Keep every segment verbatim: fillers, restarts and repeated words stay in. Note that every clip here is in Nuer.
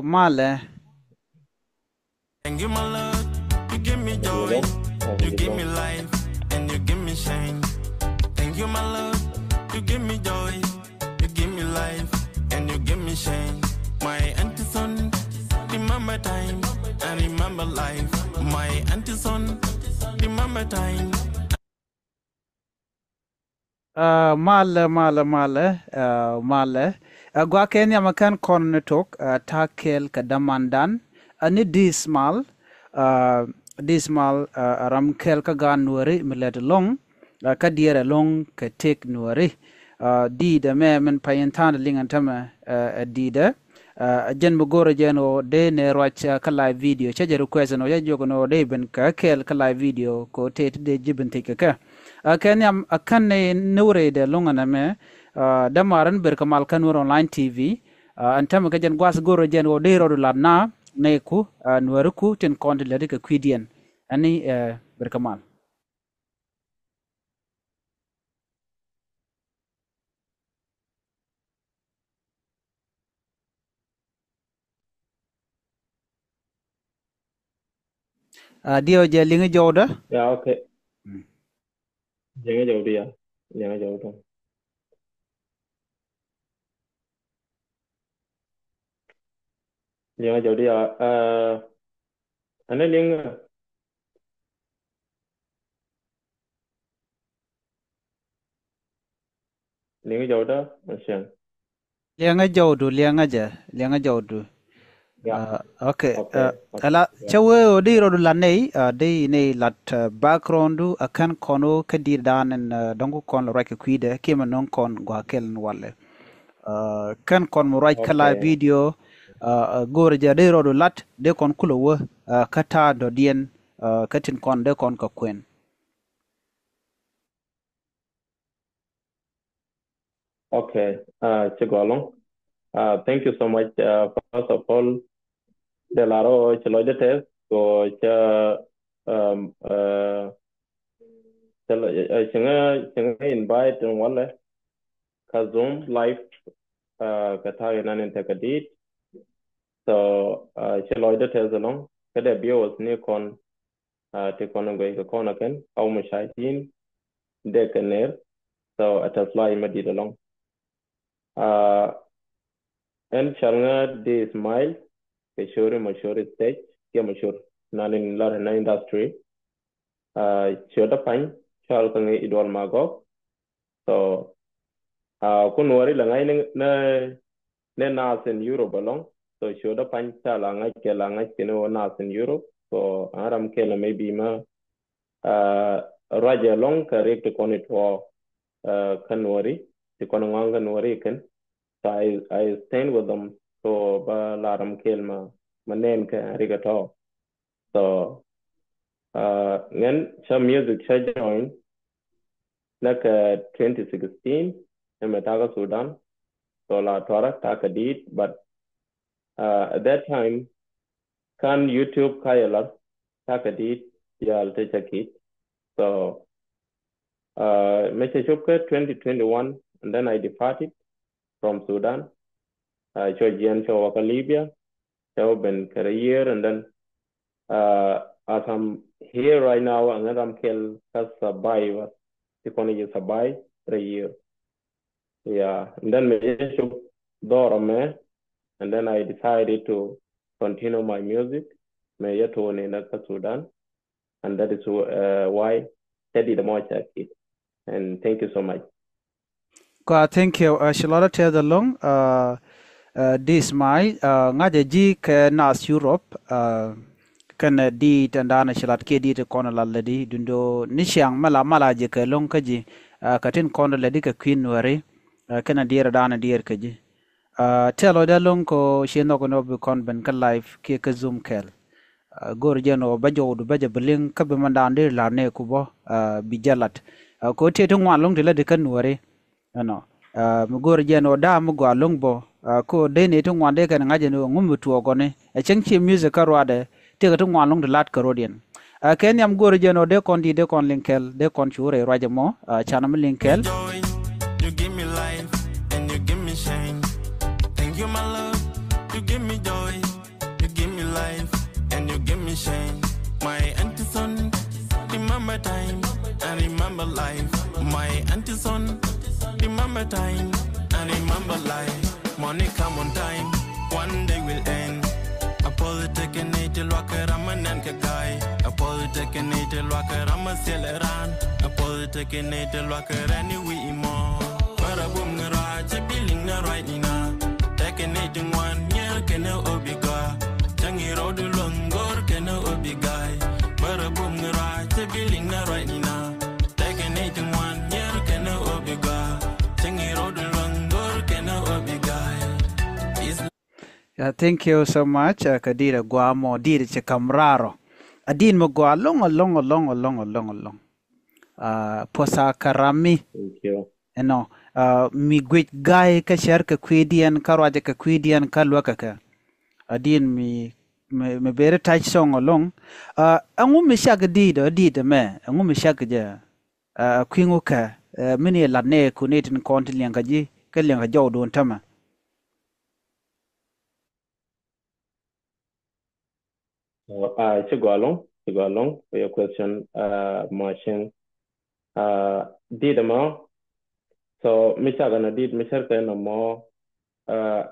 Malɛ. Thank you, my Lord. You give me joy. You give me life. And you give me shine. Thank you, my Lord. You give me joy. You give me life. And you give me shine. My auntie son, remember time. And remember life. My auntie son, remember time. Aa, malɛ, malɛ, malɛ, aa, malɛ. Aa, gua̱a̱ kɛ nhiam ɛ kɛn kɔn ni tok, aa, ta̱a̱ kɛɛl kɛ dämandan. Aa, ni Dismal, aa, Dismal, aa, ram kɛɛl kä gaat Nuääri mi lät ɛlɔ̱ŋ, aa, kä diɛɛr ɛlɔ̱ŋ kɛ tëk Nuääri. Aa, di̱i̱t ɛmɛ min pay in tha̱a̱ŋ liŋ ɛn tämɛ, aa, ɛ di̱i̱t ɛ. Aa, jɛn mi go̱o̱rä jɛn ɣöö dee nɛ ruac, aa, kä live video. Cä jɛ request ɛn ɣöö cä jiök ɛn ɣöö dee ben kä kɛɛl kä live video kɛ ɣöö tëë ti dee ji̱ ben thiec kɛ kɛ. Aa, kɛ nhiam, aa, kän ni, ni wä rɛydɛ lo̱ŋ ɛn ɛmɛ, aa, dämaar in ber kɛ mal kä Nuer Online T V. Aa, ɛn tämɛ kɛ jɛn gua̱a̱th go̱o̱rä jɛn ɣöö dee rɔɔdu lat na nɛy ku, aa, Nuääri ku tin kɔn ti lätdi kɛ kui̱diɛn. Ɛn ni, aa, ber kɛ mal. Aa, diɛw jɛ liŋi jɔwdä. Ya, okay. Mm. Liŋi jɔwdä, ya. Liŋi jɔwdä. Liŋi jɔwdä, ya. Aa, ɛn ni liŋi Liŋi jɔwdä, Masian. Liɛŋä jɔwdu, liɛŋä jɛ, liɛŋä jɔwdu. Ya. Aa, okay. Okay, aa, okay. Ala, ya. Cä wee ɣöö di rɔɔdu lat nɛy, aa, di nɛy lat, aa, background du, aa, kän kɔn ɣöö kä di̱i̱t dan ɛn, aa, dɔ̱ŋ ku kɔn lɛ ruac kɛ kui̱dɛ, kiɛ mɛ nöŋ kɔn gua̱a̱ kɛl ni walɛ. Aa, kän kɔn mɛ ruac kä live video, aa, aa, go̱o̱rä jɛ di rɔɔdu lat, di kɔn kulɛ wä, aa, kä ta̱a̱ dɔ̱diɛn, aa, kä tin kɔn di kɔn kɛ kuɛn. Okay, aa, ci gɔlɔŋ. Aa, thank you so much. Aa, first of all, dee lar ɔ ci lɔcdä tɛth kɛ cä, um, aa, cä lɔ, aa, ci ŋä, ci ŋä invite in walɛ kä Zoom live, aa, kɛ ta̱a̱ inan in tekɛ di̱i̱t. So, aa, ci lɔcdä tɛth ɛlɔ̱ŋ kä dee biɛ wä ni kɔn, aa, ti kɔn in guɛc kɛ kɔn ɛ kɛn, au mushahidin, dee kɛ ner. So, ɛ tɛth lɔaac mi di̱i̱t ɛlɔ̱ŋ. Aa, ɛn cɔal ŋä Dismal, kɛ Shori Mashori stage, kiɛ Mashori, nan in lar in industry. Aa, ciötdä pany, cɔal kɛ ŋä Idol Magog. So, aa, kun wäri lɛ ŋa̱c ni, ni, ni naath in Europe ɛlɔ̱ŋ. So, ciötdä pany ca la ŋa̱c kɛ, la ŋa̱c kɛ ni wä naath in Europe. So, ɣän ram kɛl maybe ma, aa, ruacɛ ɛlɔ̱ŋ kɛ riɛk ti kɔn i̱ tuɔɔk, aa, kä Nuääri, ti kɔn i̱ ŋɔaŋ kä Nuääri kɛn. So I, I stand with them. So ba la ram kɛl ma, ma nɛn kɛ riɛk ɛ tɔ̱. So, aa, ŋän cä music cä join nɛ kɛ twenty sixteen, ɛmɛ takä Sudan. So la tuarä takä di̱i̱t, but, aa, at that time, kan YouTube ka yɛ lar takä di̱i̱t, yal te cä ki̱i̱t. So, aa, mɛ cɛ cop kä twenty twenty-one, and then I departed from Sudan. Aa, cua jiɛn cua wä kä Libya, cua ben kɛ rɛ year, and then, aa, as I'm here right now, ɣän ram kɛl kä survivor, ti kɔn i̱ survive rɛ year. Yeah, and then mɛ cɛ cop dhɔr ɛmɛ, and then I decided to continue my music. Mɛ yɛ tuɔɔk ni nɛ kä Sudan. And that is, uh, why cä di̱t ɛmɔ cä ki̱i̱t. And thank you so much. Kua, thank you. Aa, ci lɔcdä tɛth ɛlɔ̱ŋ, aa, aa, Dismal, aa, ŋa̱cä ji̱ kɛ naath Europe, aa, kɛnɛ di̱i̱t ɛn da̱a̱n ci lat kiɛ di̱i̱t kɔn lat lätdi duundɛ ni ciaŋ mɛ la mal a jɛ kɛ lo̱ŋ kä ji̱, aa, kɛ tin kɔn lätdi kɛ kui̱ Nuääri, aa, kɛnɛ diɛɛr da̱a̱n diɛɛr kä ji̱. Aa, tɛth lɔcdä ɛlɔ̱ŋ kɛ ɣöö ci nhɔk ni ɣöö bi kɔn ben kä live kiɛ kä Zoom kɛɛl. Aa, go̱o̱r jɛn ɣöö bä jɔwdu bä jɛ bi liŋ kä bi mɛndan dee la̱r nɛy ku bä, aa, bi jɛ lat. Aa, kɛ ɣöö tëë ti ŋuan lo̱ŋ ti lätdi kä Nuääri. Ɛnɔ. Aa, mi go̱o̱r jɛn ɣöö da̱a̱ mi gɔaa lo̱ŋ bä. Aa, kɛ ɣöö dee nɛy ti ŋuan dee kɛn ŋa̱c ɛn ɣöö ŋu mi tuɔɔk gɔni. Ɛ cäŋ ciɛ music kä ruaadɛ. Tëëkɛ ti ŋuan lo̱ŋ ti la̱t kɛ rɔ̱diɛn. Aa, kɛ nhiam go̱o̱r jɛn ɣöö dee kɔn di̱i̱t dee kɔn liŋ kɛɛl, dee kɔn cu rɛy ruac ɛmɔ, aa, canɛ mi liŋ kɛɛl. You give me life and you give me shine. Thank you, my Lord. You give me joy. Son, remember time and remember life. Money come on time, one day will end. A positive can need to lock a ram and then ka guy. A positive can need to lock a ram and sell around. A positive can need to lock a any we more. But a boom garage, a billing the right ina. Taking it in one year, can no obiga. Tangi road long or can no obiga. But a boom garage, a billing the right ina. Yeah, thank you so much. Uh, ka dit a gua mɔ, dit a ci kam raro. A dit mi gua lɔŋ, a lɔŋ, a lɔŋ, a lɔŋ, a lɔŋ, a lɔŋ. Uh, posa karami. Thank you. Ɛnɔ, uh, mi guic guy ka share ka kuidiɛn, ka ruac ka kuidiɛn, ka luäk ka kɛ. A dit mi, mi, mi beri touch song alɔŋ. Uh, ɛŋu mi cak dit, a dit mɛ, ɛŋu mi cak jɛ. Ɛ kui̱ ŋu kɛ ɛ mini lat ni ku ni tin kɔn ti liɛŋ kä ji̱ kä liɛŋ kä jɔw duun tämɛ. Ɛ ci gɔaa lɔŋ, ci gɔaa lɔŋ for your question. Ɛ ma cieŋ ɛ dit ɛmɔ. So mi cakɛ nɔ dit mi cärkɛ nɔ mɔ. Ɛ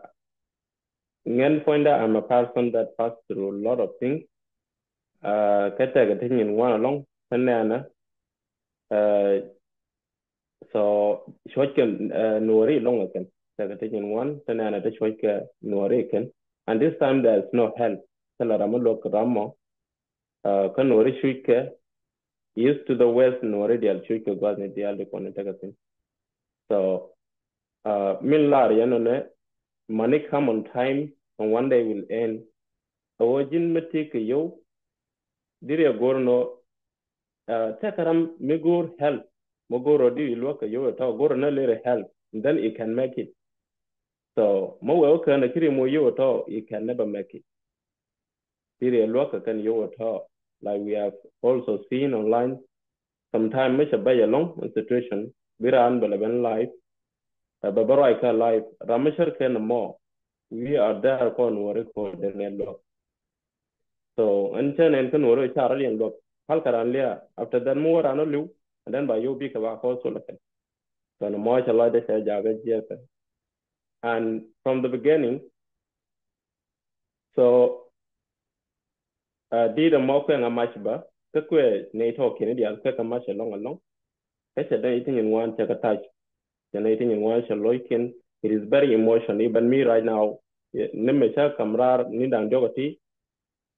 Ŋän puɔ̱nydä, I'm a person that pass through a lot of things. Kä tekɛ ti nyin ŋuan alɔŋ ti nɛɛnä. So cuɔckɛ nuɔri lɔŋ kɛn, tekɛ ti nyin ŋuan ti nɛɛnä ti cuɔckɛ nuɔri kɛn. And this time there is no help. Thilɛ ram mi luɔk ram mɔ. Kä nuɔri cuckɛ east to the west, nuɔri diaal cuckɛ gua̱thni diaal ti kɔn tekɛ thi̱n. So min lar yɛn nɔ nɛ, money come on time and one day will end. A wä ji̱n mi ti kɛ yow diri a go̱r nɔ. Tekɛ ram mi go̱r help, mi go̱r rɔ di luäk kɛ yow tɔ go̱r nɔ leri help, and then you can make it. So mi wee wä kɛn a kiri mo yow tɔ, you can never make it. Ti riɛ luäk kɛ kɛn yio̱w ɛ tɔ̱. Like we have also seen online, sometimes mi cɛ bɛc alɔŋ in situation bi raan bɛ lɛ ben live. Bɛ bä ruac kä live ram mi cär kɛn mɔ. We are there kɔn wä record in luäk. So ɛn cä nɛn kɛn wä record ca rɔ liɛn luäk pal kɛ raan liaa. After that mi wä raan wä liw, and then ba yio̱w bikɛ ba kɔ thol kɛn. So ni mɔ cɛ lɔcdɛ cɛ jakä jiɛkɛ. And from the beginning, so dit ɛmɔ kuɛ ŋa mac bä kä kuɛ ney tɔɔkiɛn i̱ diaal kuɛ kä mac ɛlɔŋ ɛlɔŋ. Kä cɛ dee i̱ ti nyin ŋuan cɛ kä tac. Cɛ ney ti nyin ŋuan cɛ loc kiɛn. It is very emotional. Even me right now, ni mɛ cä kam raar ni da̱ŋ diɔk ɛ ti.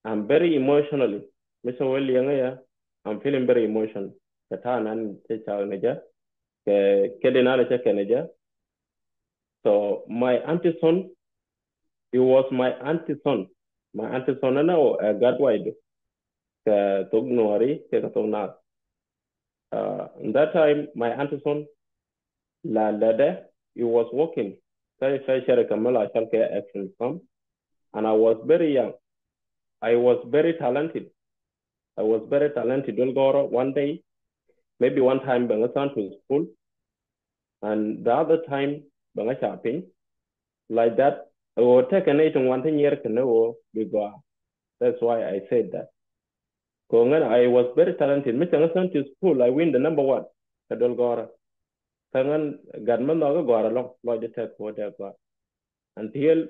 I'm very emotionally. Mi cɛ wä liɛŋä yɛ, I'm feeling very emotional. Kɛ ta̱a̱ nan cɛ cak ni jɛ kɛ kɛ di nan cɛ kɛ ni jɛ. So my auntie son, he was my auntie son. My auntie son ɛn ɛ gat waydu kɛ thok nuɔri kɛ kɛ thok naath. Uh, in that time my auntie son la lɛdɛ, he was working. Kä kä shirika mi la cal kɛ Action Farm. And I was very young. I was very talented. I was very talented. Duel gɔrɔ one day, maybe one time bɛ ŋa sent to school. And the other time bɛ ŋa ca piny. Like that, ɣöö tekɛ nɛy ti ŋuan ti nyiɛr kɛ ni ɣöö bi gɔaa. That's why I said that. Kɛ ɣöö ŋän I was very talented. Mi cɛ ŋa sent to school, I win the number one. Kɛ duel gɔrɔ. Kä ŋän gat mi nhɔk i̱ gɔaa ɛlɔ̱ŋ, lɔcdɛ tɛk kɛ wä dee gɔaa. Until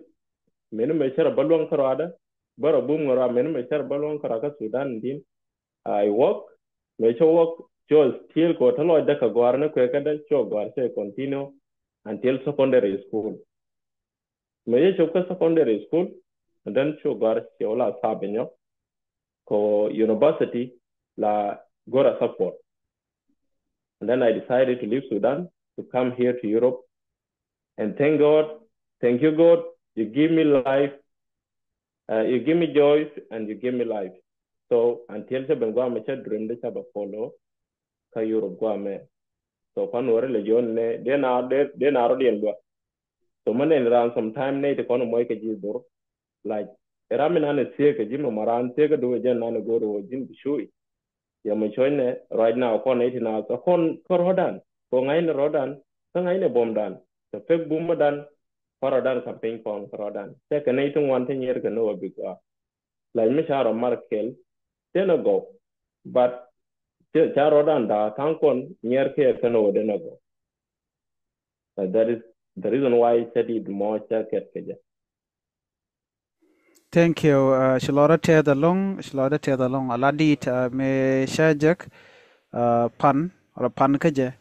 mini mëë cär bä luäŋ kärɔadä, bä rɔ bum ŋära mini mëë cär bä luäŋ kärɔa kä Sudan din. I work, mëë cä work, cua still kɛ wä te lɔcdä kɛ gɔaa ni kuɛ kädä, cua gɔaa cɛ continue until secondary school. Mëë cä cop kä secondary school, and then cua gɔaa cɛ wä la thaap inyɔ kɛ university la go̱rä support. And then I decided to leave Sudan to come here to Europe. And thank God, thank you God, you give me life, uh, you give me joy and you give me life. So until cä ben guamɛ cä dream de cä bɛ follow kä Europe guamɛ. So kɔn wä religion ne de na de na rɔ diɛn dua. So mɛ nɛn ran sometime ne ti kɔn mɔy kɛ ji̱ dhor. Like ram mi nan thiek kɛ ji̱ mɛ mɔ ran thiek kɛ duwɛ jɛn nan go̱r wä ji̱n bi cuy. Yɛ mɛ cuɔ̱cnɛ right now kɔn nɛ ti na kɔn kä rɔ̱dan kɔ ŋa̱cnɛ rɔ̱dan kä ŋa̱cnɛ buɔ̱mdan kɛ pek bumä dan. Kä rɔ̱dan kä piny kɔn kä rɔ̱dan tɛ kɛ nɛ ti ŋuan ti nyier kɛ ni wä bi gɔaa. Lac mi ca rɔ mar kel denɛ gɔw. But ca rɔ̱dan da̱a̱ ka̱ŋ kɔn nyier kiɛ kɛ ni wä denɛ gɔw. Uh, that is the reason why cä dit mɔ cä kɛt kɛ jɛ. Thank you. Uh, ci lɔrä tɛth alɔŋ, ci lɔrä tɛth alɔŋ. A la dit, uh, mi cä jek, uh, pan, wala pan kä jɛ.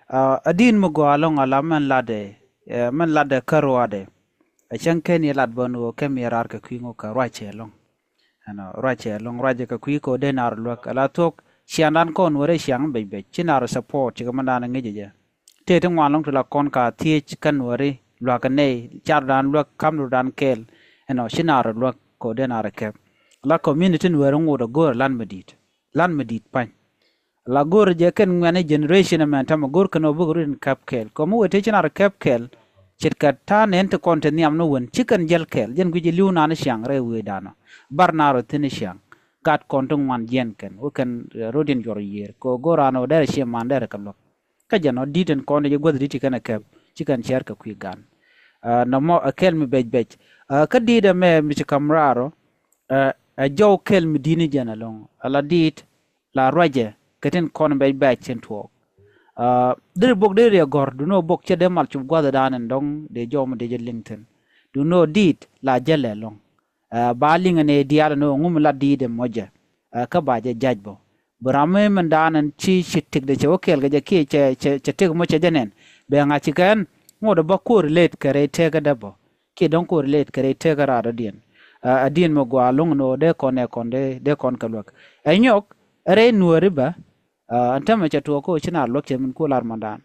Uh, a din mi gɔaa alɔŋ a la mɛn latdɛ, uh, mɛn latdɛ kä ruaadɛ. A cäŋ kɛn i̱ lat bä ni ɣöö kɛ mi raar kɛ kui̱ ŋɔ kɛ ruacɛ alɔŋ. Ɛnɔ, ruacɛ alɔŋ, ruacɛ kɛ kui̱ kɛ ɣöö dee naar luäk. A la thuɔ̱k ciaŋdan kɔn wärɛ ciaŋ bec bec. Ci naar support, ci kɛ mɛn daan ŋi̱cɛ jɛ. Tëë ti ŋuan lɔŋ ti la kɔn ka thiec kä Nuääri luakä nɛy, cardan luäk, kamdan kɛɛl. Ɛnɔ, ci naar luäk kɛ ɣöö dee naar kɛp. La community Nuääri ŋot a go̱o̱r lan mi di̱i̱t. Lan mi di̱i̱t pa̱ny. La go̱o̱r jɛ kɛn ŋuɛ̈ni generation ɛmɛn täämɛ go̱o̱r kɛn ɣöö bikɛ rut in kɛp kɛɛl. Kɛ mi wëë tëë ci naar kɛp kɛɛl. Ce̱tkɛ ta̱a̱ nɛn ti kɔn ti nhiam ni wen ci kɛn jäl kɛɛl. Jɛn guic jɛ li̱w naan ciaŋ rɛy wëëdan ɔ. Bar naar ɔ thi̱n ciaŋ. Gat kɔn ti ŋuan jiɛn kɛn. Wä kɛn, eh, rot in juɔr yiëër. Kɛ ɣöö go̱o̱r raan ɣöö derɛ ciɛ man derɛ kɛ luäk. Kä jɛn ɔ di̱t in kɔn ti jɛ guäth di̱t ti kɛn ɛ kɛp, ci kɛn cɛɛr kɛ kui̱ gan. Ah, nɔmɔ ɛ kɛl mi bec bec. Ah, kä di̱t ɛmɛ mi ci ka̱m raar ɔ, ah, ɛ jɔw kɛl mi di̱t ni jɛn ɛlɔ̱ŋ. Ala di̱t la ruacɛ kɛ tin kɔn bec bec tin tuɔɔk. Ah, deri bok deri ɛ gɔ̱r, duŋni ɣöö bok cɛ dee mal cup gua̱thdan in dɔ̱ŋ dee jɔw mi dee jɛ liŋ thi̱n. Duŋni ɣöö di̱t la jälɛ ɛlɔ̱ŋ. Ah, ba liŋ ɛn ɛ diaal ɛn ɣöö ŋu mi la di̱t ɛmɔ jɛ. Ah, kä ba jɛ jac bä. Bi ram mi min daan ɛn ci ci tëkdɛ cɛ wä kɛɛl kɛ jɛ kiɛ cɛ, cɛ, cɛ tëk mɔ cɛ jɛ nɛn. Bɛ ŋa̱c ci kɛn ŋot ɛ bä kuɔr lɛt kɛ rɛy tëkädɛ bä. Kiɛ dɔ̱ŋ kuɔr lɛt kɛ rɛy tëkä raadɔdiɛn. Ah, a di̱n mi gɔaa lo̱ŋ ni ɣöö dee kɔn ɛ kɔn dee, dee kɔn kɛ luäk. Ɛ nyɔk, ɛ rɛy Nuääri bä, ah, ɛn täämɛ cɛ tuɔɔk kä ɣöö ci naar luäk cɛ min kuɔr lar mɔndan.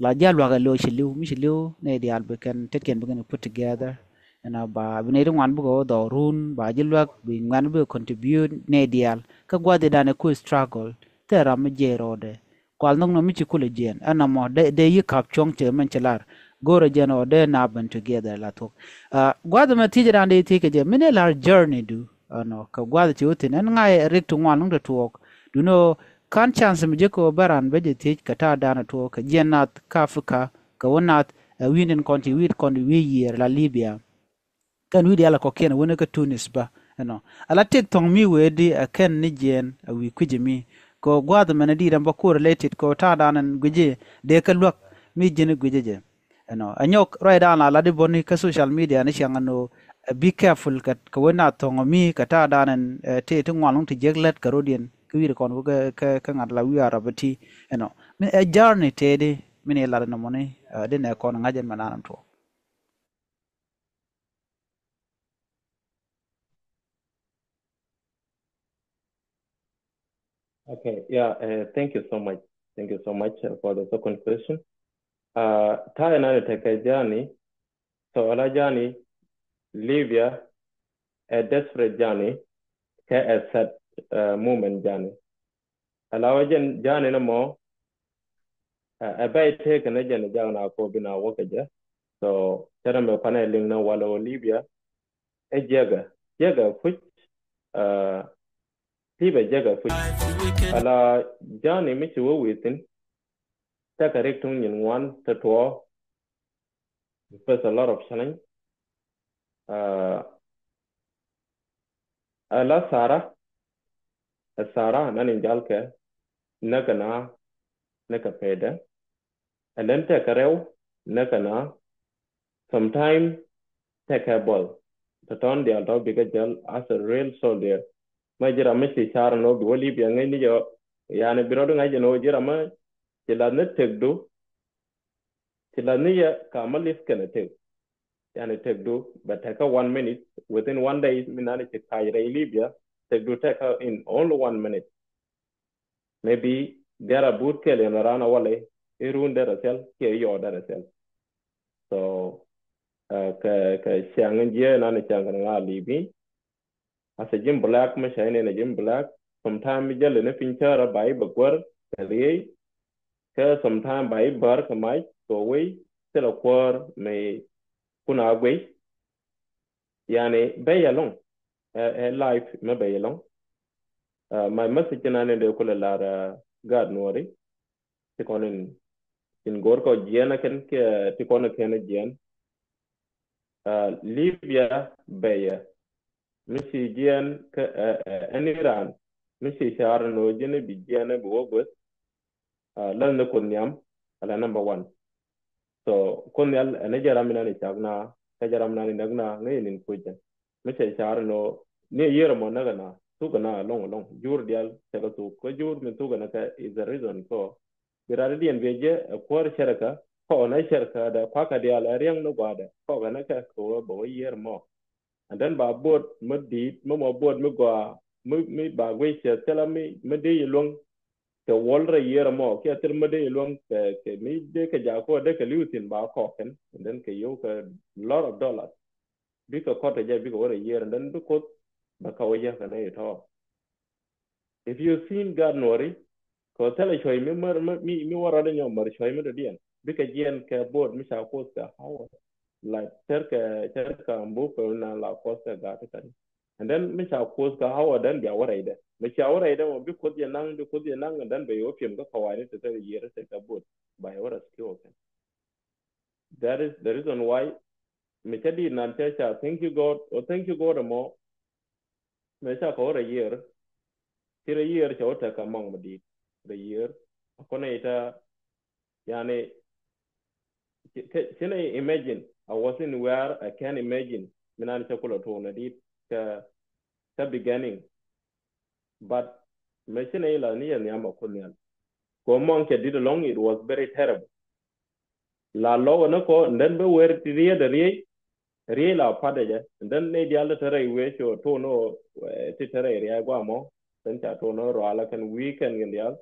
La ji̱ a luäk ɛ lo̱c ci li̱w, mi ci li̱w nɛy diaal bi kɛn tetkiɛn bi kɛn put together. Ɛn a ba bi nɛy ti ŋuan bikɛ wä dhɔrun, ba ji̱ luäk bi ŋuan bikɛ contribute nɛy diaal. Kä gua̱thidan ɛ ku struggle, thil ram mi jiɛc rɔɔdɛ. Kual nhɔk nɔ mi ci kulɛ jiɛn. Ɛn nɔmɔ, dee, dee yi ka̱p cuɔ̱ŋ cɛ mɛn ci lar. Go̱rɛ jɛn ɔ dee na ben together la thuɔ̱k. Ah, gua̱th ɛmɛ thiecdan dee thiec kɛ jɛ, mi ni lar journey du. Ɛnɔ, kɛ gua̱th ci wä thi̱n. Ɛn ŋa̱c rik ti ŋuan lo̱ŋ ti tuɔɔk. Duŋni ɣöö ka̱n chance mi jek kɛ ɣöö bä raan bä jɛ thiec kɛ ta̱a̱dan ɛ tuɔɔk kɛ jiɛn nath kä Africa kɛ wä nath ɛ wi̱i̱ tin kɔn ti wi̱i̱ kɔn ti wi̱i̱ yiëër la Libya. Kɛn wi̱i̱ diaal ɛ kɔ̱kiɛn ɛ wä ni kä Tunis bä ɛnɔ. Ala tëk thɔ̱ŋ mi wëë di ɛ kɛn ni jiɛɛn ɛ wi̱i̱ kui̱c mi kɛ ɣöö gua̱a̱th ɛmɛn ɛ di̱i̱t ɛn bä kuɔr related kɛ ɣöö ta̱a̱dan ɛn gui̱ci dee kɛ luäk mi ji̱n gui̱ci jɛ. Ɛnɔ, ɛ nyɔk ruacdan la lat i̱ bäni kä social media ni ciaŋ ɛn ɣöö, eh, be careful kɛ, kɛ wen na thɔ̱ŋ ɛ mi kɛ ta̱a̱dan ɛn, eh, ti, ti ŋuan lo̱ŋ ti jiäk lät kɛ rɔ̱diɛn kä wi̱i̱ kɔn wä kä, kä, kä ŋa̱t la wi̱i̱ a rɔp ɛ ti. Ɛnɔ, mi ɛ journey tëëdi mi ni lat ɛn nɔmɔni, eh, di nɛ kɔn ŋa̱c ɛn mɛ nan ɛn tuɔɔk. Okay, yeah, uh, thank you so much. Thank you so much, uh, for the second question. Uh, ta̱a̱ in an tekɛ journey, so ala journey, Libya, a desperate journey, kɛ a sad, uh, moment journey. Ala wä jɛn journey ni mɔ, ɛ, ɛ bɛy tëëkɛ ni jɛn jak na kɔ bi na wä kɛ jɛ. So, cɛ rɛ mɛ kuanɛ liŋ ni walɛ wä Libya. Ɛ jiɛkɛ, jiɛkɛ kuc, ɛ, Libya jiɛkɛ kuc. Ala journey mi ci wä wi̱i̱ thi̱n. Tekɛ rik tuŋ nyin ŋuan te tuɔɔ. We face a lot of challenge. Uh, a la Sara, a Sara nani jalkɛ, nɛkɛ na, nɛkɛ pɛdɛ. And then tekɛ rɛw, nɛkɛ na, sometime tekɛ bɔl. Tɔtɔn dial tɔ bikɛ jal as a real soldier. Ma ji̱ ram mi ci car ni wä bi wä Libya ŋäcni jɛ, yani bi rɔɔdu ŋa̱c jɛ ni wä ji̱ ram mi ci lath ni tekdu, ci lath ni yɛ ka ma live kɛnɛ tek. Yani tekdu bɛ tekɛ one minute, within one day, mi nani ci kac rɛy Libya, tekdu tekɛ in only one minute. Maybe there are boot kɛl in around a walɛ, irun derɛ thil, kiɛ yɔɔ derɛ thil. So, uh, kɛ, kɛ ciaŋ in jiɛ nani ciaŋ kɛnɛ ŋa Libya. As a Jim Black, mi cɛ ni ni Jim Black, sometime mi jäli ni piny cärä ba i̱ bɛ guär kɛ riey. Kɛ sometime ba i̱ bär kɛ mac kɛ wei thilɛ kuäär mi kun a guey. Yani bɛy alɔŋ, ɛ, ɛ life mi bɛy alɔŋ. Uh, my message na ni dee kulɛ lar, uh, gaat Nuɔri. Ti kɔn in, in go̱r kɔ jiɛn a kɛn kɛ ti kɔn a kɛn a jiɛn. Uh, Libya bɛyɛ. Mi ci jiɛn kä, uh, uh, any ran. Mi ci car ni wä jiɛn bi jiɛn bi wä gueth. Uh, lɛn ni kun nhiam, ala number one. So Kuoth Nhial ɛn ɛ jɛ ram mi nan i̱ cak na, kä jɛ ram mi nan i̱ näk na, ŋäc i̱ ni̱n kuec jɛ. Mi cɛ car inɔ ni a yiër ɛmɔ näk ɛna thuk ɛna ɛlɔ̱ŋ ɛlɔ̱ŋ. Jur diaal cɛ kɛ thuk kä jur mi thuk ɛnɛ kɛ is the reason kɔ. Bi rat idiɛn bi jɛ ɛ kuäär cɛrkɛ kɔ ɛnɛ cɛrkɛ dɛ kuakä diaal ɛ riɛŋ ni gua̱dɛ kɔ ɛnɛ kɛ kɛ wä bɛ wä yiër mɔ. And then ba buɔt mi di̱i̱t mi mɔ buɔt mi gɔaa mi mi ba guic cɛ thilɛ mi mi dee yi luäŋ. Kɛ wäl rɛy yiër ɛmɔ kiɛ thil mi dee yi luäŋ kɛ kɛ mi dee kɛ jaak kɔ dee kɛ li̱w thi̱n ba kɔk kɛn. And then kɛ yio̱w kɛ lot of dollars. Bikɛ kɔt kɛ jɛ bikɛ wä rɛy yiër and then bi Kuoth bɛ kɛ wä yɛ kɛ nɛ itɔ. If you seen God nuɔri kɛ wä thilɛ cuɔ̱c mi mär mi mi wä rɔɔdɛ nyɔ mär cuɔ̱c mi dɔ̱diɛn bikɛ jiɛn kɛ bo̱o̱t mi ca Kuoth kɛ Hawa. La tɛr kɛ tɛr kɛ ambu kɛ na la Kuoth kɛ gaat ti kani. And then mi ca Kuoth kɛ Hawa then bia wä rɛydɛ mi ca wä rɛydɛ mɔ bi Kuoth yɛ naŋ bi Kuoth yɛ naŋ and then bɛ yɛ wä piɛm kä kɛ wani ti tɛr yiër ti kɛ bo̱o̱t. Ba yɛ wä rɛ skill kɛ. That is the reason why mi cä di̱i̱t nan cä ca thank you God ɔ thank you God ɛmɔ. Mëë ca kɛ wä rɛ yiër ci rɛ yiër cɛ wä tekɛ mɔŋ mi di̱i̱t rɛ yiër. A kɔnɛ ita yani ci nɛ imagine I was in where I can imagine mi nan cɛ kulɛ tuun a di̱i̱t kɛ kɛ beginning. But mëë ci nɛ ila ni yɛ nhiam a kun nhial kɛ mɔŋ cɛ di̱t alɔŋ it was very terrible. La lɔk ni kɔ ndɛn bä wer ti riet a riey. Riey la pat jɛ ndɛn ni dial ti tɛrɛ iwe co ton o ti tɛrɛ riey gua mɔ. Then ca ton o ruala kɛn weekend kɛn dial.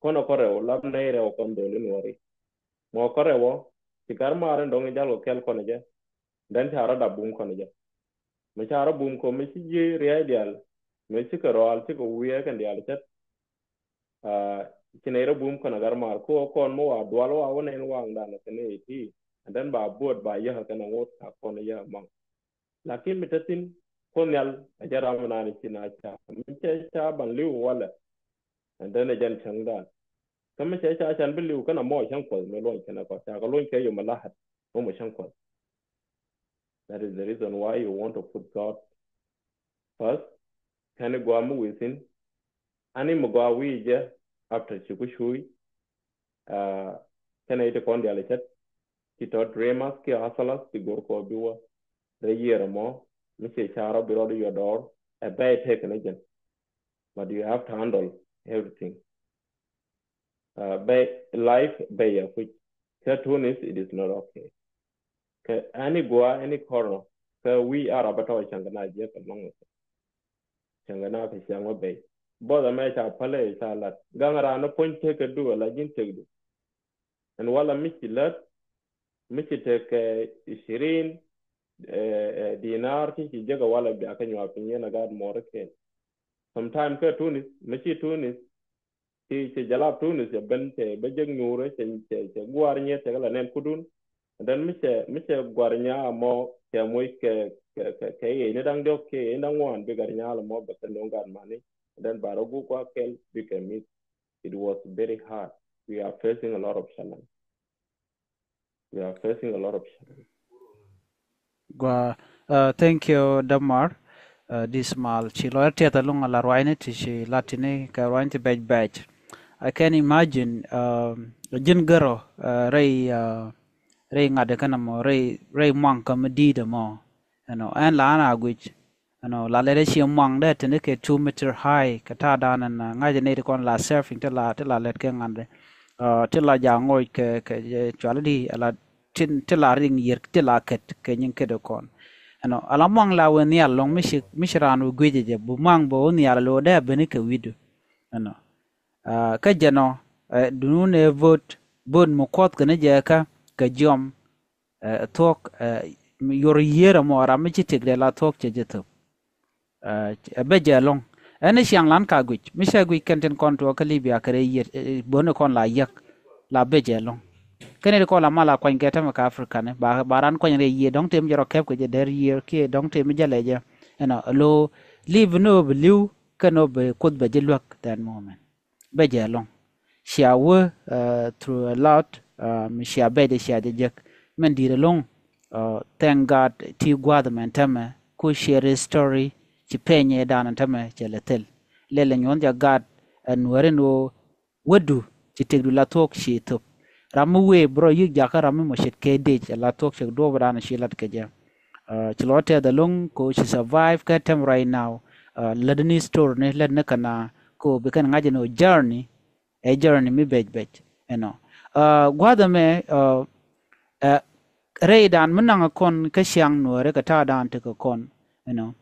Kɔn a kɔrɛ o lap nɛy rɛ o kɔn dol in wari mɔ kɔrɛ wɔ. Ci gar mar in dɔŋ in jal kɔ kɛl kɔn jɛ. Then ca rɔ dap bum kɔn jɛ. Mi ca rɔ bum kɔ mi ci jiey riey dial. Mi ci kɛ rɔal ci kɛ wiɛ kɛn dial cɛt. Ci nɛy rɔ bum kɔn a gar mar ko kɔn mi wa dual wa wä nɛn waŋ dan kɛ ni iti. And then ba buɔt ba yäk kɛn a ŋot ka kɔn yäk maŋ. Lakin mi te thin kɔn nhial a jɛ ram nan ci na ca mi cɛ ca ban liw walɛ. And then a jɛn cäŋ dan kä mi cɛ ca can bi liw kɛn a mɔ cäŋ kuɔth mi luɔny kɛn a kɔ ca kɛ luɔny kɛ yom a lahat. Mɔ mɔ cäŋ kuɔth. That is the reason why you want to put God first. Kɛn i̱ gɔaa mi wi̱i̱ thi̱n. Ani mi gɔaa wi̱i̱ jɛ after ci ku cuuc. Kɛn i̱ ti kɔn dial i̱ cät ci tɔ dreamers kiɛ hustlers ti go̱r kɔ bi wä. Rɛ yiër ɛmɔ mi ci car rɔ bi rɔɔd i̱ yɔ dɔɔr ɛ bɛy tek ni jɛn. But you have to handle everything. Bɛ life bɛ yɛ kuc kä Tunis it is not okay. Kɛ any gua any corner kä we are abatɔ cäŋ kɛ na jiɛ kɛ lɔŋ. Cäŋ kɛ na kɛ cäŋ wä bɛ both amɛ ca pale ca lat gaŋ ran ni puny tek kɛ du ala jin tek du. And wala mi ci lät mi ci tek kɛ ishirin dinar ti ci jek wala bia kɛ nyua piny yɛn a gat mɔr ken. Sometime kɛ Tunis mi ci Tunis Ci ci jalab Tunis cɛ ben cɛ bä jek nyuurä cɛ cɛ cɛ guar nyɛ cɛ kɛ la nɛn kudun. And then mi cɛ mi cɛ guar nya amɔ cɛ moc kɛ kɛ kɛ kɛ yey ni daŋ diɔk kɛ yey ni daŋ ŋuan bi gat nya la mɔ bɛ kɛ ni gat mani. And then ba rɔ gu kua kɛl bi kɛ mit. It was very hard. We are facing a lot of challenge. We are facing a lot of challenge. Gua, uh, thank you Damar. Uh, this mal ci lɔyɛ tiɛth alung ala ruaini ti ci latini kɛ ruaini ti bɛc bɛc. I can imagine, uh, jin gero, uh, rɛy, uh, rɛy ŋadi kɛn mɔ rɛy rɛy muaŋ kä mi di̱i̱t mɔ. You know, ɛn la an a guic. Ɛnɔ la lɛt ɛ cie muaŋdɛ tini kɛ two meter high kɛ ta̱a̱ dan ɛn ŋa̱c ɛ nɛy ti kɔn la surfing ti la ti la lɛt kɛ ŋa̱ndɛ. Ti la ja̱ ŋoc kɛ kɛ cuali di ala ti la riŋ yier ti la kɛt kɛ nyin kɛt ɛ kɔn. Ɛnɔ ala muaŋ la wee nhial lɔŋ mi ci mi ci raan wee guic ɛ jɛ bu muaŋ bɛ wee nhial lo̱o̱ dee a beni kɛ wi̱du. Ɛnɔ kä jɛ nɔ dunun ɛ vote vote mi kuɔth kɛ ni jɛ kä kɛ jiɔm. Ɛ thuɔ̱k ɛ yor yier ɛmɔ ram mi ci tiek dee la thuɔ̱k cɛ jɛ thop. Ɛ bɛ jɛ ɛlɔ̱ŋ ɛn i̱ ciaŋ lan ka guic mi cɛ guic kɛn tin kɔn tuɔɔk kä Libya kɛ rɛy yier bön ikɔn la yiäk la bɛ jɛ ɛlɔ̱ŋ. Kɛn iti kɔn la mal a kuany kɛ tämɛ kä Africa ni ba ba ran kuany rɛy yier dɔ̱ŋ tëë mi jɛ rɔ kɛp kɛ jɛ dɛr yier kiɛ dɔ̱ŋ tëë mi jɛ lɛ jɛ. Ɛnɔ lo live ni ɣöö bi li̱w kɛn ɣöö bi kuoth bɛ jɛ luäk that moment. Bɛ jɛ ɛlɔ̱ŋ cia wee through a lot. Mi cia bɛcdɛ cia jɛ jek mɛn di̱i̱t ɛlɔ̱ŋ. Thank God ti gua̱a̱th mɛn tämɛ ku share story ci peny ɛ dan tämɛ cɛ lɛ thil. Lɛl ɛ nyuɔ̱n jɛ gat ɛ nuääri ni ɣöö wädu ci tëkdu la thuɔ̱k ci thop. Ram mi wëë bi rɔ yi̱k jakä ram mi mɔ ce̱tkɛ dec, ɛ la thuɔ̱k cɛ duɔ̱ɔ̱p dan ci lat kɛ jɛ. Ci lɔ tɛth ɛlɔ̱ŋ kɛ ɣöö ci survive kɛ tɛm right now. Lätni story ni lätni kɛn a kɛ ɣöö bi kɛn ŋa̱c ɛn ɣöö journey, ɛ journey mi bɛc bɛc ɛnɔ. Gua̱a̱th ɛmɛ, rɛydan mi naŋ kɔn kä ciaŋ Nuääri kɛ ta̱a̱dan tekɛ kɔn ɛnɔ.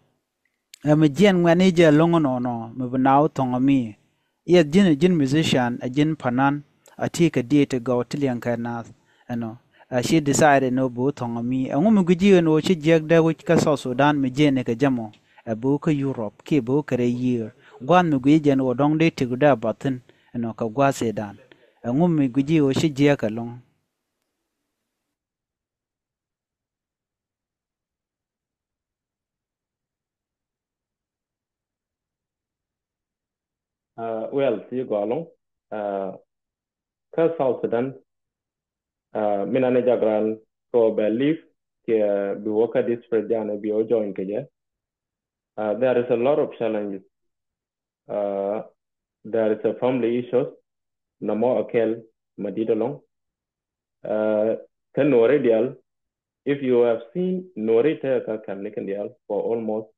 Ɛ mi jiɛn ŋuɛ̈tni jɛ lo̱ŋ ɛnɔnɔ mi bi naath thɔŋ ami. Yes, ji̱n, ji̱n musician, ɛ ji̱n panan, a ti kɛ diet ti gɔw ti liɛŋ kɛ naath ɛnɔ. Ɛ ci decide ɛn ɣöö bi wä thɔŋ ami. Ɛŋu mi gui̱ci ɛn ɣöö ci jiɛk dee wi̱c kä South Sudan mi jiɛn ni kɛ jɛ mɔ, ɛ bi wä kä Europe kiɛ bi wä kɛ rɛy yiër? Gua̱a̱th mi gui̱ci jɛ ɛn ɣöö dɔ̱ŋ dee tik dee a bathin ɛnɔ kɛ gua̱a̱th Sudan. Ɛŋu mi gui̱ci ɣöö ci jiɛk ɛlɔ̱ŋ? Well, ti gɔlɔŋ kä South Sudan, mi nani jagran kɛ bɛ live kiɛ bi wä kä district jani bi wä join kɛ jɛ. There is a lot of challenges. There is a family issues. Nɔmɔ a kɛl ma dit alɔŋ. Kä Nuääri dial, if you have seen Nuääri te kä kɛm ni kɛn dial for almost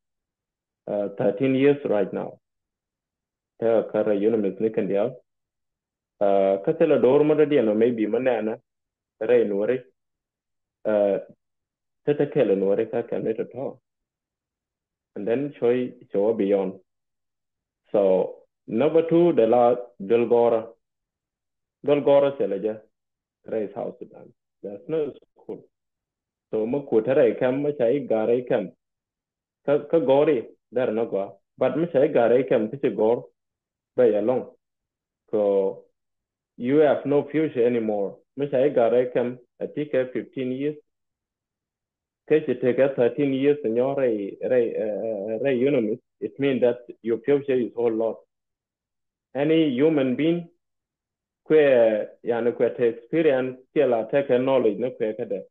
thirteen years right now. Te kä rɛy UNMISS ni kɛn dial. Kä thilɛ door ma dɔ̱diɛn ɔ maybe ma nɛnɛ rɛy Nuääri. Te te kɛl Nuääri kä kɛm ni tɔ̱tɔ̱. And then cuɔ̱c cɛ wä beyond. So number two, the la duel gɔrä. Duel gɔrä thilɛ jɛ rɛy South Sudan. There's no school. So mi kut te rɛy kɛm, mi ca i̱ gat rɛy kɛm, kä, kä gɔri, there no gɔaa. But mi ca i̱ gat rɛy kɛm kä ci gɔr bɛ yɛ lɔŋ. So you have no future anymore. Mi ca i̱ gat rɛy kɛm a ti kɛ fifteen years, kä ci tekɛ thirteen years nyɔ rɛy, rɛy, rɛy UNMISS, it means that your future is all lost. Any human being kuɛ, yani, kuɛ te experience kiɛ la tekɛ knowledge ni kuɛ kädɛ.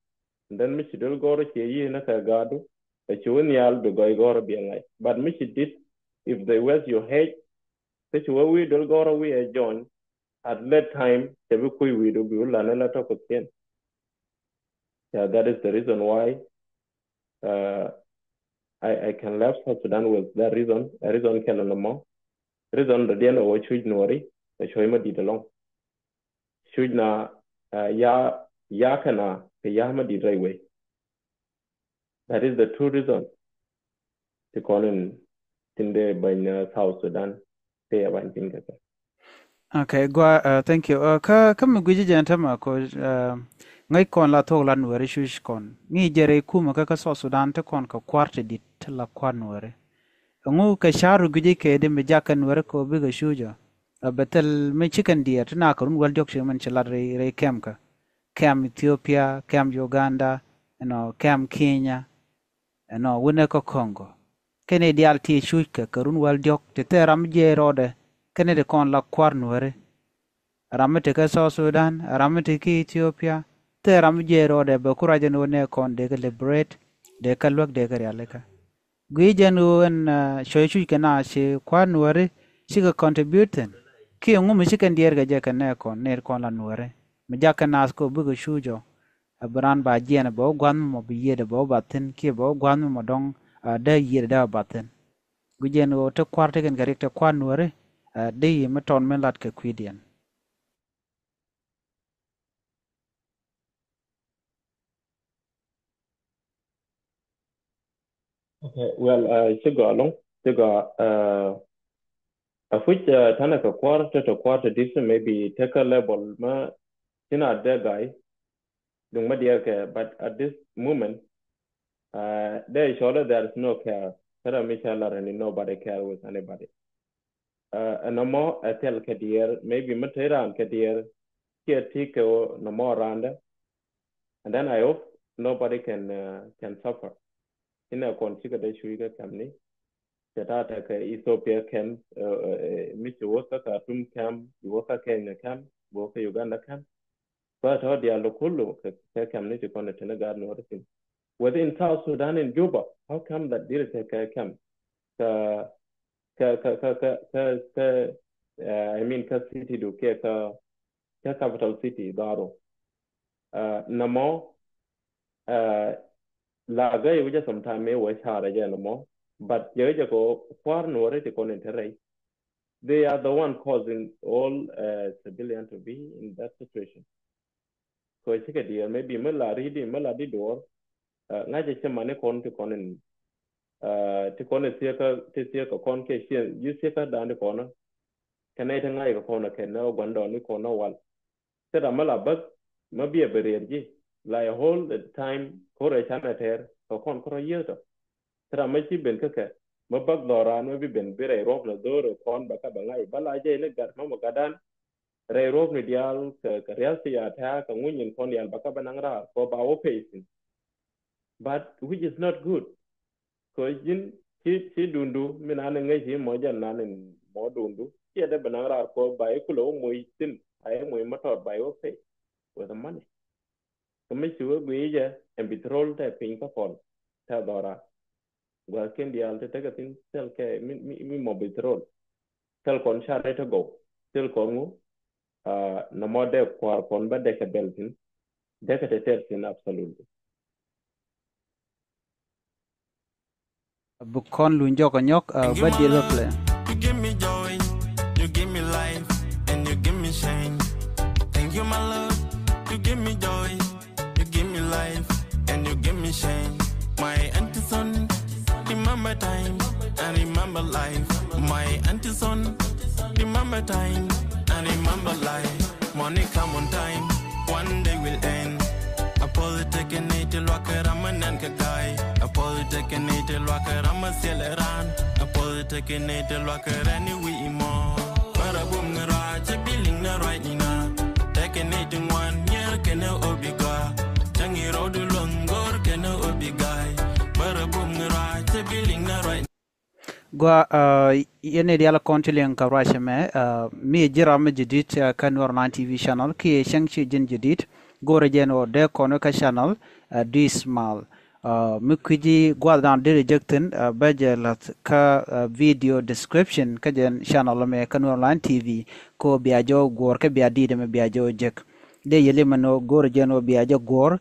And then mi ci duel gɔrä ciɛ yi̱ ni kɛ gaadu, ɛ ci wä nhial bi gɔy gɔrä bi ɛ ŋa̱c. But mi ci dit, if they waste your age, kä ci wä wi̱i̱ duel gɔrä wi̱i̱ ɛ join, at late time cɛ bi kui̱ wi̱i̱du bi wä lan ni la tɔk kɛ kiɛn. Yeah, that is the reason why I, I can left South Sudan with that reason. A reason kɛl nɔmɔ. Reason dɔ̱diɛn ɛ wä cuc Nuääri ɛ cuɔ̱c ma dit alɔŋ. Cuc na ya, ya kɛn a kɛ ya ma dit rɛy wec. That is the true reason. Ti kɔn in tin dee bany South Sudan ti ya bany piny kɛ kɛ. Okay, gua, thank you. Kä, kä mi gui̱ci jɛn tämɛ ko, ŋäc kɔn la thuɔ̱k la Nuääri cuc kɔn ŋi̱i̱c jɛ rɛy kumɛ kä, kä South Sudan ti kɔn kɛ kua̱r ti dit ti la kua̱r Nuääri. Ɛŋu kɛ ca̱r gui̱ci kɛ di mi jakä Nuääri kɛ bikɛ cuc ɔ? Ɛ bɛ thil mi ci kɛn diɛɛr ti na kɛ run wäl diɔ̱k ci min ci lat rɛy, rɛy kɛm kä, kɛm Ethiopia, kɛm Uganda, ɛnɔ, kɛm Kenya, ɛnɔ, wunɛ kä Congo. Kɛn i̱ diaal ti cuc kɛ, kɛ run wäl diɔ̱k ti thil ram jiɛc rɔɔdɛ kɛn i̱ ti kɔn la kua̱r Nuääri. Ram mi ti kä South Sudan, ram mi ti kä Ethiopia, thil ram jiɛc rɔɔdɛ bɛ ku ruac ɛn wunɛ kɔn dee kɛ liberate, dee kɛ luäk, dee kɛ rialikä. Gui̱c jɛn ɣöö ɛn cuɔ̱c cuc kɛ na ci kua̱r Nuääri cikɛ contribute thi̱n. Kiɛ ŋu mi ci kɛn diɛɛr kɛ jɛ kɛ nɛ kɔn, nɛy kɔn la Nuääri mi jakä naath kɛ bikɛ cuc ɔ? Ɛ bi raan ba jiɛn ɛ bɛ wä gua̱th mi mɔ bi yiëëdɛ bɛ wä bathin kiɛ bɛ wä gua̱th mi mɔ dɔ̱ŋ dee yiëëdɛ dee wä bathin. Gui̱c jɛn ɣöö te kua̱r te kɛn kɛ riɛk te kua̱r Nuääri, dee yi mi tɔn mi lat kɛ kui̱diɛn. Okay, well, ci gɔaa ɛlɔ̱ŋ, ci gɔaa. A puc tɛnɛ kɛ kua̱r, te te kua̱r te di̱t, maybe te kä level ma ci na dee ga̱y duŋ ma diɛɛr kɛ, but at this moment dee cɔl there is no care. Kä ram mi ca lar ni nobody care with anybody. Ɛn nɔmɔ ɛ thil kɛ diɛɛr, maybe mi te raan kɛ diɛɛr kiɛ ti kɛ nɔmɔ raandɛ. And then I hope nobody can can suffer. Inɛ kɔn cikɛ dee cuy kɛ kɛm ni. Cɛ ta̱a̱ tekɛ Ethiopia kɛm, mi ci wä kä Khartoum kɛm, bi wä kä Kenya kɛm, bi wä kä Uganda kɛm. Bä tɔ̱ diaal kulu kɛ kɛm ni ti kɔn ti ni gaat Nuääri thi̱n. Within South Sudan in Juba, how come that diri kɛ kɛm? Kä, kä, kä, kä, kä, kä, I mean, kä city du kiɛ kä, kä capital city Garo. Nɔmɔ la gäi wä jɛ sometime mi wä carɛ jɛ nɔmɔ, but jɛ jɛ kɔ kua̱r nuɔri ti kɔn in te rɛy. They are the one causing all civilian to be in that situation. Kɛ cikɛ diɛɛr, maybe mi la ri̱t mi la di duɔr. Ŋa̱cɛ cɛ mani kɔn ti kɔn in ti kɔn in thiekä ti thiekä kɔn kɛ ciɛ yi thiekä dan ti kɔn. Kɛ nɛy ti ŋa̱cɛ kɛ kɔn kɛ nɛ gua̱ndɔɔŋni kɔn wal. Thil ram mi la bäth mi biɛ bi riɛr ji̱ la a whole time ko̱r ɛ canɛ tɛɛr kɛ kɔn kärɔ yiëë tɔ. Thil ram mi ci ben kä kɛ mi bäth dhɔran mi bi ben bi rɛy ruɔ̱p ni dho̱r kɔn bɛ kä bɛ ŋa̱c bä la jɛy ni gat mi mɔ gatdan. Rɛy ruɔ̱p ni diaal kɛ kɛ ria̱th ti ya tɛ̈ɛ̈ kɛ ŋuny in kɔn diaal bɛ kä bɛ naŋ raar kɔ ba wä pay thin. But which is not good. Kɛ ji̱n ci ci dundu mi nan in ŋäc ci mɔ jɛn nan in mɔ dundu ciɛ dee bi naŋ raar kɔ ba i̱ kulɛ wä moc thin a i̱ moc mɔ tɔt ba i̱ wä pay with the money. Kɛ mi ci wä guiy jɛ ɛn bi throw tɛ piny kä kɔn tɛ dhɔra. Gua̱thkiɛn diaal ti tekɛ thin thil kɛ mi mi mɔ bi throw. Thil kɔn car rɛ ti gɔw thil kɔn ŋu. Nɔmɔ dee kua̱r kɔn bä dee kɛ bɛl thin dee kɛ tɛ tɛr thin absolutely. Bi kɔn luny jɔk ɔ nyɔk bä diɛl bä play. You give me joy, you give me life, and you give me shame. Thank you, my Lord. You give me joy, you give me life, and you give me shame. My auntie son, remember time and remember life. My auntie son, remember time and remember life. Money come on time, one day will end. A politician need to lock it, I'm an anchor guy. A politician need to lock it, I'm a sailor on. A politician need to lock it, anyway more. But a boom the right, a billing the right, you know. Taking it in one year, can it all be gone? Changi road long or can it all be guy? But a boom the right, a billing the right. Gua yɛn ni dial kɔn ti liŋ ka ruac mɛ mi ji̱ ram mi jadid kä Nuer Online T V channel ki cäŋ ci ji̱n jadid. Go̱rɛ jɛn ɔ dee kɔn kä channel Dismal. Mi kui̱ ji̱ gua̱th dan dee jek thin bä jɛ lath kä video description kä jɛn channel mɛ kä Nuer Online T V. Ko bia jɔ guɔ̱r kä bia dit mɛ bia jɔ jek. Dee yeli mɛ nɔ go̱rɛ jɛn ɔ bia jɛ guɔ̱r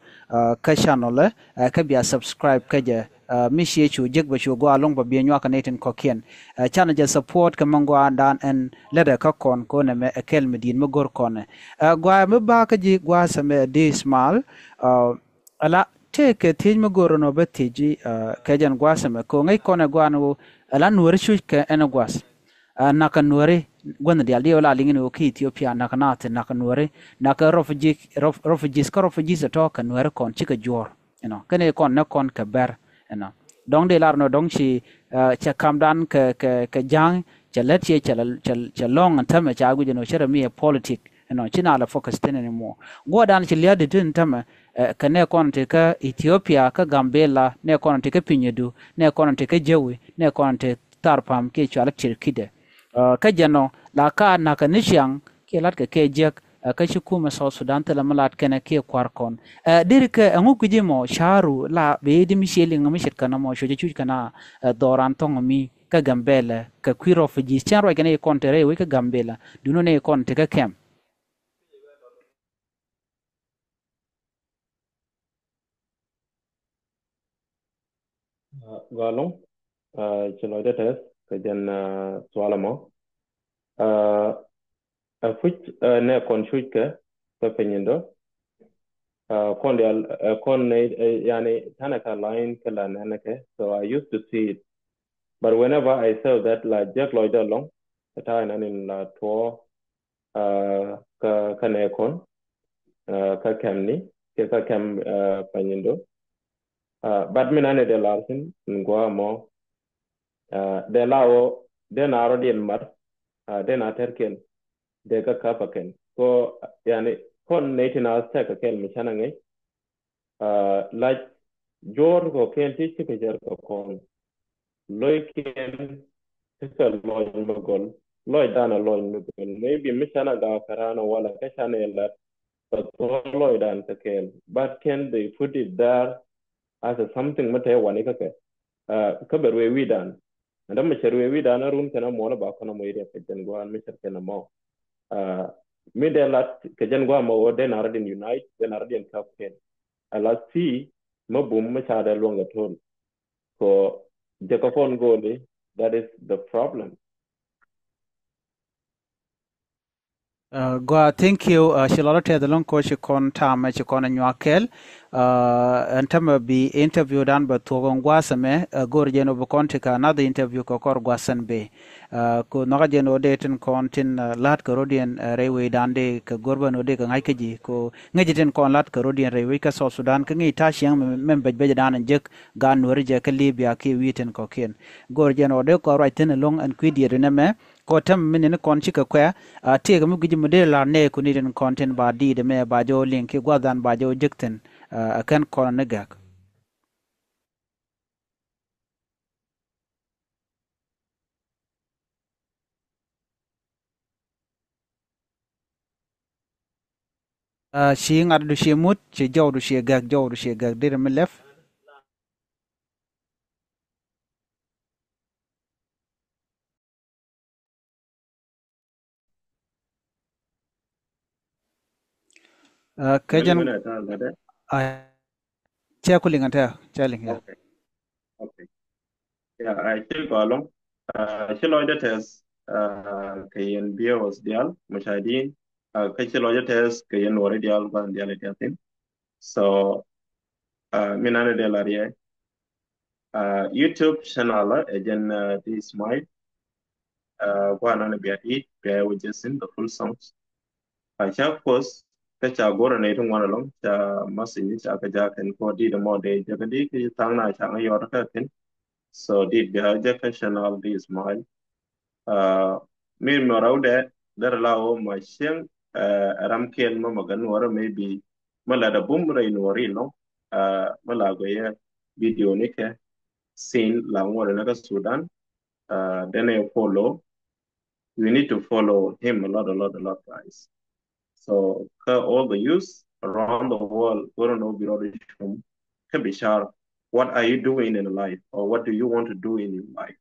kä channel kä bia subscribe kä jɛ. Mi ciɛ cu jek bɛ cu gɔaa lo̱ŋ bɛ biɛ nyuak kɛ nɛy tin kɔ̱kiɛn. Canɛ jɛ support kɛ mɛ gɔaa dan ɛn lätdɛ kä kɔn kɛ ɣöö nɛmɛ ɛ kɛl mi di̱i̱t mi go̱r kɔnɛ. Gɔaa mi ba kä ji̱ gua̱a̱th ɛmɛ Dismal. Ala tëëkɛ thiec mi go̱r ɛn ɔ bä thiec ji̱ kɛ jɛn gua̱a̱th ɛmɛ kɛ ɣöö ŋäc kɔnɛ gɔaa ni ɣöö ala nuääri cuc kɛ ɛn gua̱a̱th. Nakä nuääri gua̱n diaal diɛ wä la liŋ ni ɣöö kä Ethiopia nakä naath nakä nuääri nakä refugees kä refugees ɛ tɔ̱ kɛ nuääri kɔn cikɛ juɔ̱ɔ̱r. Inɔ kɛn i̱ kɔn nɛ kɔn kɛ bɛr inɔ dɔ̱ŋ dee lar nɔ dɔ̱ŋ ci cɛ kamdan kɛ kɛ kɛ ja̱a̱ŋ cɛ lät ciɛ cɛ lɔ̱ŋ ɛn tämɛ ca guic ɛn ɣöö cärɛ mi ɛ politik. Inɔ ci na lɛ focus thin ɛn mɔ guɔ̱dan ci lia̱a̱di thin tämɛ. Kɛ nɛ kɔn ti kä Ethiopia kä Gambela nɛ kɔn ti kä Pinyudu nɛ kɔn ti kä Jewi nɛ kɔn ti Tharpam kiɛ cual tir kidɛ. Kä jɛn ɔ la ka nakä ni ciaŋ kiɛ lat kɛ kɛ jiäk kä ci kumɛ South Sudan thilɛ mi lat kɛnɛ kiɛ kua̱r kɔn. Deri kɛ ɛŋu kui̱ci mɔ ca̱ru la bɛ di mi ciɛ liŋ mi ce̱tkɛ nɔmɔ cucɛ cuc kɛn a dhɔran thɔŋ mi kä Gambela kɛ kui̱ refugees cɛn ruac kɛn i̱ kɔn te rɛy wec kä Gambela duundɛ ni i̱ kɔn te kä kɛm. Gɔaa lo̱ŋ ci lɔcdä tɛth kɛ jɛn sual ɛmɔ. Ɛ kui̱c nɛ kɔn cuc kɛ kɛ piny in dɔ. Kɔn dial kɔn nɛ yani tanɛ ka line kɛ la nɛnɛ kɛ, so I used to see it. But whenever I saw that la jek lɔcdä lo̱ŋ kɛ ta̱a̱ in an in la tuɔɔ kä kä nɛ kɔn kä kɛm ni kɛ kä kɛm panyindo. But mi nani dee lar thin in gua̱a̱ mɔ dee la wä dee na rɔ diɛn mat dee na tɛr kɛn dee kä kapa kɛn. Ko yani kɔn nɛ tin a tɛk kɛ kɛn mi canɛ ŋäc. Lac juɔr kɔ kɛn ti cikɛ jɛr kɛ kɔn. Loc kɛn ti kɛ lɔc mi gɔl, lɔc dan a lɔc mi gɔl. Maybe mi canɛ gaw kɛ ran a wala kɛ canɛ lat kɛ thɔ lɔc dan kɛ kɛn. But can they put it there as a something mi tɛ wani kɛ kɛ? Kä bɛ ruee wi̱i̱ dan. Ɛn dämɛ cɛ ruee wi̱i̱ dan a run kɛn a muɔl a ba kɔn a muɔc riɛk kɛ jɛn gua̱a̱n mi cɛ kɛn a mɔ. Mi dee lat kɛ jɛn guamɔ wä dee nar din unite, dee nar din kap kɛn. Ala si mä bum mä ca dee luɔŋ kɛ ton. Kɔ jɛ kɛ kɔn goli, that is the problem. Gua, thank you. Ci lɔt tɛth lɔŋ kɔ ci kɔn tamɛ ci kɔn nyuak kɛl. Ɛn tämɛ bi interview dan bɛ thuɔk ɛn gua̱a̱th ɛmɛ, go̱r jɛn ɔ bi kɔn ti kɛ another interview kɛ kɔr gua̱a̱th ɛn bɛ. Ku nhɔkä jɛn ɔ dee tin kɔn tin la̱t kɛ rɔ̱diɛn rɛy wecdan dee kɛ go̱r bɛn ɔ dee kɛ ŋa̱c kä ji̱ ku ŋäci tin kɔn la̱t kɛ rɔ̱diɛn rɛy wec kä South Sudan kä ŋi̱i̱c ta̱a̱ ciɛŋ mɛ bɛc bɛc dan jek gan Nuɛri jɛ kä Libya kiɛ wi̱i̱ tin kɔ̱kiɛn. Go̱r jɛn ɔ dee kɔn ruac thi̱n ɛlɔ̱ŋ ɛn kui̱ diɛt ɛn ɛmɛ. Kɔ tɛm mi nin kɔn cikɛ kuɛ a tiɛk mi guic mi dee la nɛɛku ni rin kɔn tin ba diit mɛ ba jɛ wä liŋ ki guath dan ba jɛ wä jek thin. A kɛn kɔn ni gɛk. Ci ŋa̱t du ci mut ci jɔw du ci gɛk, jɔw du ci gɛk dir mi lɛp. Kä jɛn cɛ ku liŋ a tɛ cɛ liŋ ya. Ci gɔlɔŋ ci lɔcdä tɛth kɛ yɛn viewers dial mushahidin. Kä ci lɔcdä tɛth kɛ yɛn Nuɔri dial gua̱n dial dial thin. So mi nanɛ dee la riɛy YouTube channel ɛ jɛn di Ismail. Gua̱n nanɛ bia dit bia wä jɛ sin the full songs. Ca post kä ca go̱rɛ nɛ ti ŋuan alɔŋ ca message ni ca kä jakä ni kɔ dit mɔ dee jɛ kä di ki thaŋ na ca ŋa yɔt kä thin. So dit bia jɛ kä channel di Ismail. Mi mɛ rɛw dɛ derɛ la wä ma cieŋ ram kiɛn mɛ ma gan wärä maybe mɛ la da bum rɛy Nuɔri lɔŋ. Mɛ la gɔyɛ video ni kɛ sin la ŋuɔrɛ ni kä Sudan. Denɛ follow. We need to follow him a lot, a lot, a lot, guys. So kä all the youth around the world, go̱rɛ ni wä bi rɔɔd cum kä bi car. What are you doing in life, or what do you want to do in your life?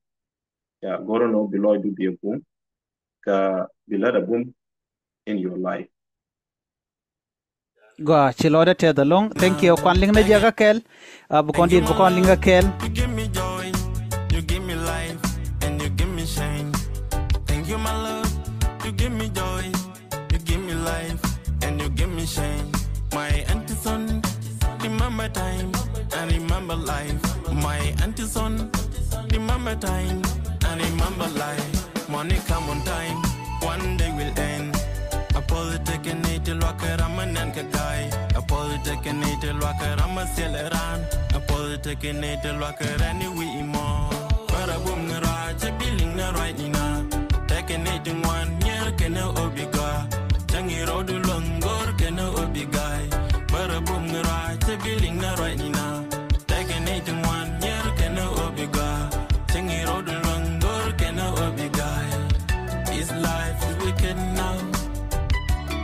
Ya go̱rɛ ni wä bi lɔcdu bi a bum kä bi lät a bum in your life. Gua ci lɔcdä tɛth alɔŋ. Thank you. Kuan liŋ ni jɛ kä kɛl. Bi kɔn dit bi kɔn liŋ kä kɛl. You give me joy, you give me life, and you give me shine. Thank you my Lord, you give me joy, you give me life, and you give me shine. My auntie son, remember time and remember life. My auntie son, remember time and remember life. Money come on time, one day will end. A positive can eat a luck, I'm an anchor guy. A positive can eat a luck, I'm a sailor. A positive can eat a luck, any way more. But a boom the right, a billing the right enough. Taking it in one year, can no obiga. Tangi road long or can no obiga. But a boom the right, a billing the right enough. Taking it in one year, can no obiga. Tangi road long or can no obiga. This life is wicked now.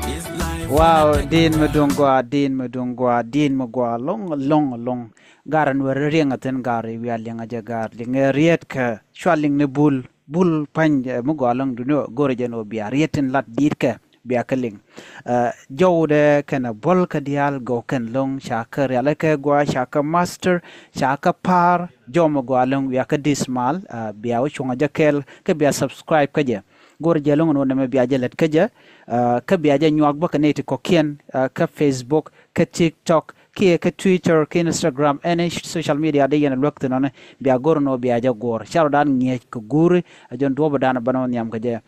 This life is wicked now. Wow, din mi duŋ gua, din mi duŋ gua, din mi gua lɔŋ lɔŋ lɔŋ. Gar ni weri riɛŋ a thin gar iwi a liŋ a jɛ gar liŋ ɛ riet kɛ cua liŋ ni bul bul pany mi gua lɔŋ duni go̱rɛ jɛ ni wä bia riet tin lat dit kɛ bia kä liŋ. Jɔwdɛ kɛn a buɔl kä diaal gɔw kɛn loŋ ca kä rial kɛ gua ca kä master ca kä par jɔw mi gua loŋ wia kä dismal. Bia wä cuŋ a jɛ kɛl kä bia subscribe kä jɛ. Go̱r jɛ loŋ ni wä nɛmɛ bia jɛ lät kä jɛ. Kä bia jɛ nyuak bä kä nɛy ti kɔkiɛn kä Facebook kä TikTok kiɛ kä Twitter kä Instagram, any social media di yɛn a luäk thin ɔni bia go̱r ni wä bia jɛ guɔ̱r. Ca rɔ dan ŋi̱eec kɛ guuri a jɔn duɔ̱p dan a bä ni wä nhiam kɛ jɛ.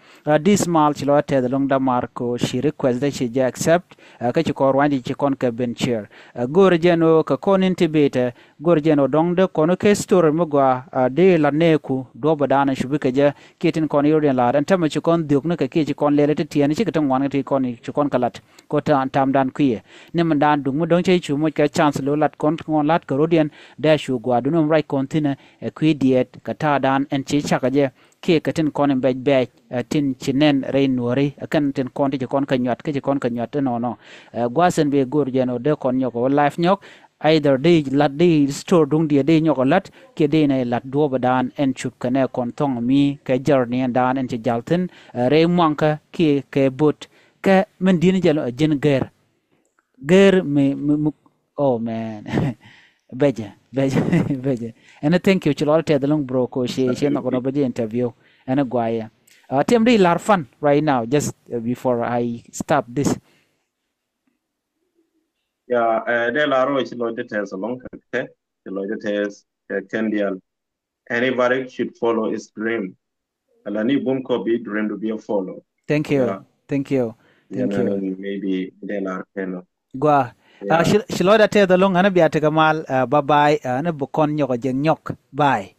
Dismal ci lɔ tɛth loŋ damar ko ci request dɛ ci jɛ accept. Kä ci kɔn ruany ci kɔn kɛ ben share. Go̱r jɛ ni wä kɛ kɔn in ti bitɛ go̱r jɛ ni wä dɔŋ dee kɔn kɛ story mi gua di la nɛɛku duɔ̱p dan a cubi kɛ jɛ kiɛ tin kɔn i̱ rɔ diɛn la̱r ɛn tämɛ ci kɔn dhiök ni kɛ kiɛ ci kɔn lɛl ti tiɛn ci kɛ ti ŋuan kɛ ti kɔn ci kɔn kɛ lat. Ko tam dan kuiɛ ni mi dan duŋ mi dɔ̱ŋ cɛ cu moc kɛ chance lo lat kɔn ŋɔn lat kɛ rodiɛn dee cu gua duni mi ruac kɔn thinɛ ɛ kui̱ diɛɛt kɛ ta̱a̱ dan ɛn ci cakɛ jɛ kiɛ kɛ tin kɔn in bɛc bɛɛc. Tin ci nɛn rɛy nuɔri ɛ kɛn tin kɔn ti ci kɔn kɛ nyuat kä ci kɔn kɛ nyuat ti nɔnɔ. Gua̱a̱th ɛn bi go̱o̱r jɛn ɔ dee kɔn nyɔk ɔ life nyɔk. Either di lat di store duŋ diɛ di nyɔk ɔ lat kiɛ di nɛ lat duɔ̱ɔ̱p dan ɛn cup kɛ nɛ kɔn thɔŋ mi kɛ jɛr ni ɛn dan ɛn ci jal thin rɛy muaŋkä kiɛ kɛ bot. Kɛ min di̱n jɛ lɔ ji̱n gɛr. Gɛr mi mi mi. Oh man. Bɛjɛ bɛjɛ bɛjɛ. Ɛn thank you, ci lɔr tɛth loŋ bro ko ci ci nɔk nɔ bɛ jɛ interview. Ɛn guayɛ. Uh, tim di lar fan right now just uh, before I stop this. Yeah, uh, de lar ro ci lɔr de tɛth loŋ kɛ kɛ ci lɔr de tɛth kɛ kɛn dial. Anybody should follow his dream. Ala ni bum ko bi dream to be a follow. Thank you. Yeah. Thank you. Thank you. Maybe de lar kɛn. Gua. Yeah. Uh, ci lɔr de tɛth loŋ ana bia tɛk mal uh, bye bye uh, ana bukon nyɔk jeng nyɔk bye.